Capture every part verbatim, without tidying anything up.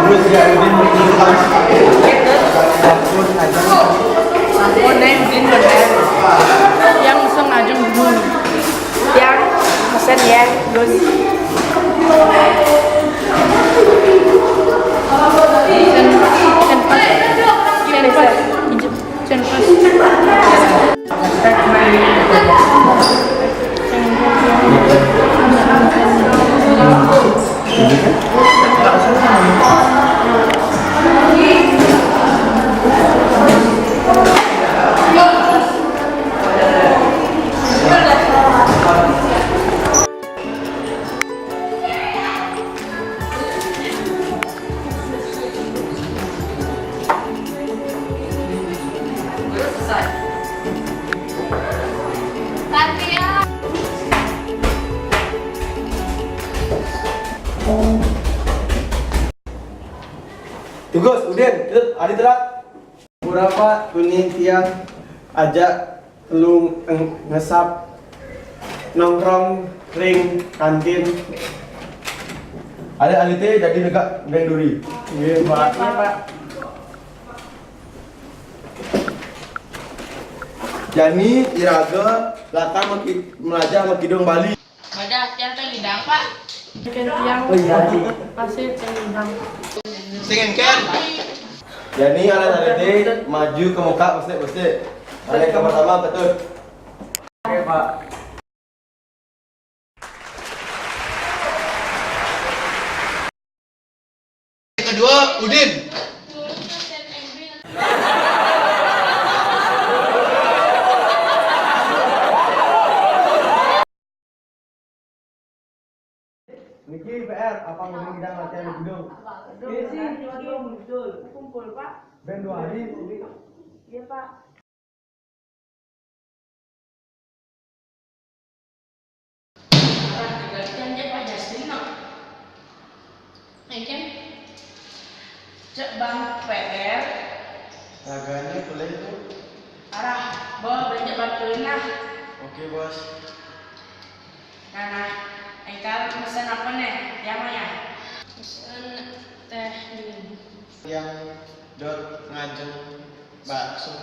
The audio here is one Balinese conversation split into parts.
Terus ya, Udin, terus. Ampun, Neng, Udin bener. Yang usung ajeng dulu. Yang pesen ya, terus. Sen, sen pas. Sen pas. Sen pas. Tugas, Udin, itu, adi telat. Berapa tuni tiang ajak lu eng-, ngesap nongkrong ring kantin. Ada ahli teh jadi negak beng duri. Iya, Pak. Iya, Pak. Jani iraga lakar maki-, melajah makidung Bali. Badah, tiang teh ngidang, Pak. Tiang, oh, iya, Pak. Masih tiang ngidang. Sing engken. Jani alat ahli teh maju ke muka, pasti, pasti. Alat ke pertama, betul. Oke, Pak. Yang kedua, Udin. Niki P R, apa mending kita latihan di gedung? Iya sih, iya, betul. Kumpul, Pak. Ben dua hari. Iya, Pak. Arah digantian dia Pak Justin, no. Engken. Cek Bang P R. Raganya boleh tuh. Arah, bawa belanja bantuin lah. Oke, Bos. Nah, nah, engkal mesen apa nih? Yang mana? Mesen teh dingin. Yang dot ngajeng bakso.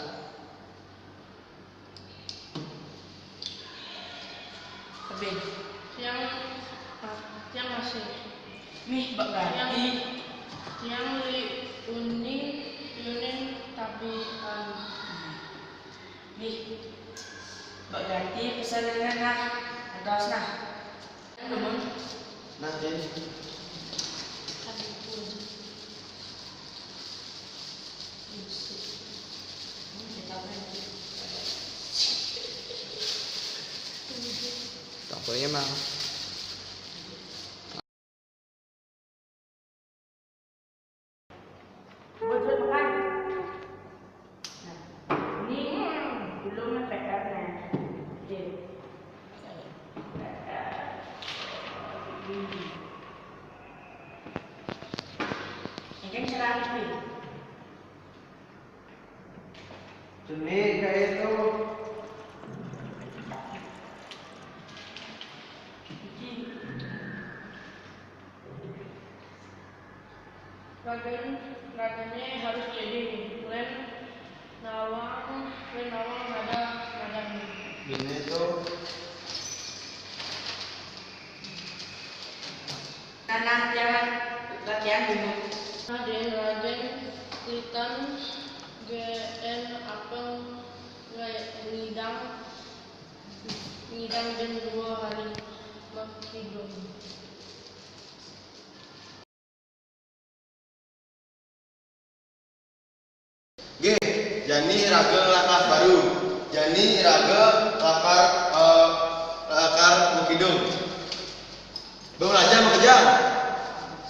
Lebih. Yang, yang masih. Nih, Mbak Ganti. Yang, yang li unin, unin tapi, um, nih, Mbak Ganti pesanannya nah. Atas nah. Namun. Nah, Din. Aduh. Campurnya mah. Buat makan. Nah, ini belum P R-nya. Oke. Ini kan cara apa? Jenih kayak itu. Ragan, ragannya harus jadi. Len nawang, len nawang ada ragan. Jenih itu. Nanah, jangan latihan dulu. Raden, Raden, Titan, G N, Apel, nggak ngidang, ngidang dan dua hari makidung. Nggih, jani raga lakas baru. Jani raga lakar, eh, lakar makidung. Bang Raja makejang.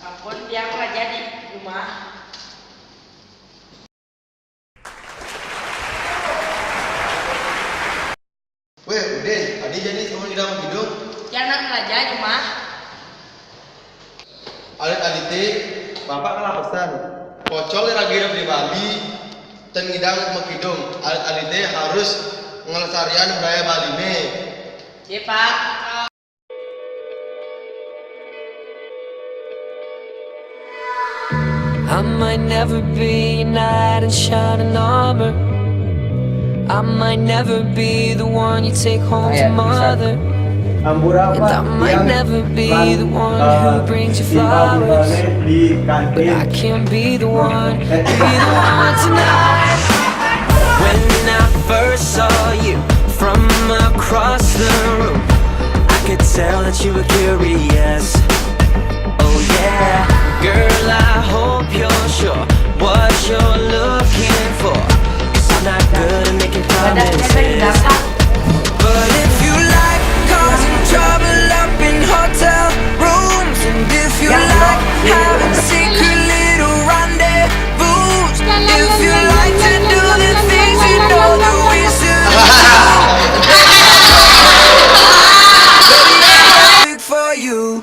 Ampun, tiang Raja di rumah. Wéh, Udin, adi jani sampun ngidang makidung? Tiang nak ngalaja di rumah. Alit-alité, Bapak kalapesan. Pocol lagi hidup di Bali, ten ngidang makidung. Alit-alité harus ngelestarian budaya Baliné. Iya, Pak. I might never be your knight in shining armor. I might never be the one you take home to Ayan, mother. Ang Burapan, And I might yang never be kan, the one ah, who brings you si Bobby flowers. Bale, di But I Kantin. can be the one, be the one tonight. When I first saw you from across the room, I could tell that you were curious.